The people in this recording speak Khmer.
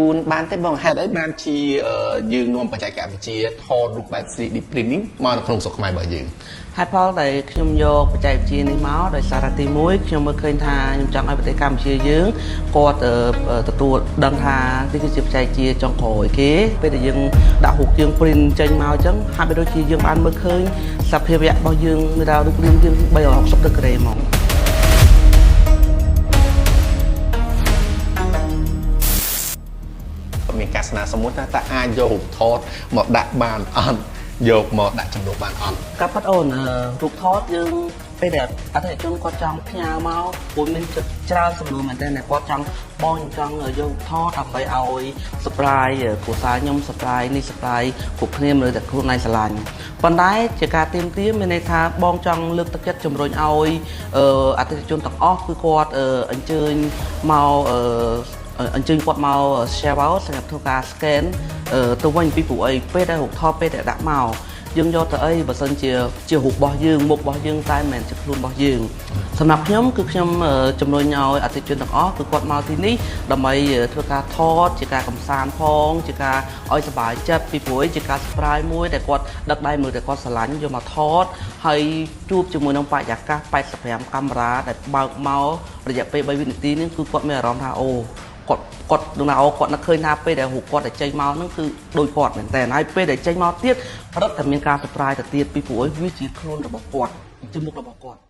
ូនបានទេបងហេតុ អីបានជាយើងនាំបច្ចេកវិទ្យាថតរូបបែប 3D printing មកនៅក្នុងស្រុកខ្មែររបស់យើង ហេតុផលដែលខ្ញុំយកបច្ចេកវិទ្យានេះមកដោយសារតែទី1ខ្ញុំមើលឃើញថាខ្ញុំចង់ឲ្យប្រទេសកម្ពុជាយើងគាត់ទទួលដឹងថានេះគឺជាបច្ចេកវិទ្យាចុងក្រោយគេពេលដែលយើងដាក់រូបយើង print ចេញមកអញ្ចឹងហាក់បីដូចជាយើងបានមើលឃើញសភាវៈរបស់យើងមានថារូបរាងយើង360ដឺក្រេហ្មង មានការស្នើសុំមួយថាតើអាចយករូបថតមកដាក់បានអត់យកមកដាក់ចំនួនបានអត់ កាប់ផាត់អូនរូបថតយើងពេលដែលអតិថិជនគាត់ចង់ផ្ញើមកព្រោះមានចិត្តច្រើនសំណួរមែនទែនដែលគាត់ចង់បងខ្ញុំចង់យកថតដើម្បីឲ្យ surprise គ្រួសារខ្ញុំ surprise នេះ surprise គ្រប់គ្នាមនុស្សតែខ្លួនឯងស្រឡាញ់ប៉ុន្តែជាការទៀមទាមានន័យថាបងចង់លើកទឹកចិត្តជំរុញឲ្យអតិថិជនទាំងអស់គឺគាត់អញ្ជើញមកអញ្ជើញគាត់មក share out សម្រាប់ធ្វើការ scan ទៅវិញពីព្រោះអីពេលដែលរូបថតពេលដែលដាក់មកយើងយកទៅអីបើសិនជាជារូបរបស់យើងមុខរបស់យើងតែមិនមែនជាខ្លួនរបស់យើងសម្រាប់ខ្ញុំគឺខ្ញុំជំរុញឲ្យអតិថិជនទាំងអស់គឺគាត់មកទីនេះដើម្បីធ្វើការថតជាការកំសាន្តផងជាការឲ្យសប្បាយចិត្តពីព្រោះជាការ surprise មួយដែលគាត់ដឹកដៃមើលតែគាត់ស្រឡាញ់យកមកថតហើយជួបជាមួយនឹងបរិយាកាស85កាមេរ៉ាដែលបើកមករយៈពេល3វិនាទីនេះគឺគាត់មានអារម្មណ៍ថាអូគាត់គាត់នឹងថាអូគាត់នឹកឃើញថាពេលដែលរូបគាត់ដែលចេញមកហ្នឹងគឺដូចគាត់មែនតើហើយពេលដែលចេញមកទៀតរត់តែមានការ surprise ទៅទៀតពីព្រោះវាជាខ្លួនរបស់គាត់ជាមុខរបស់គាត់។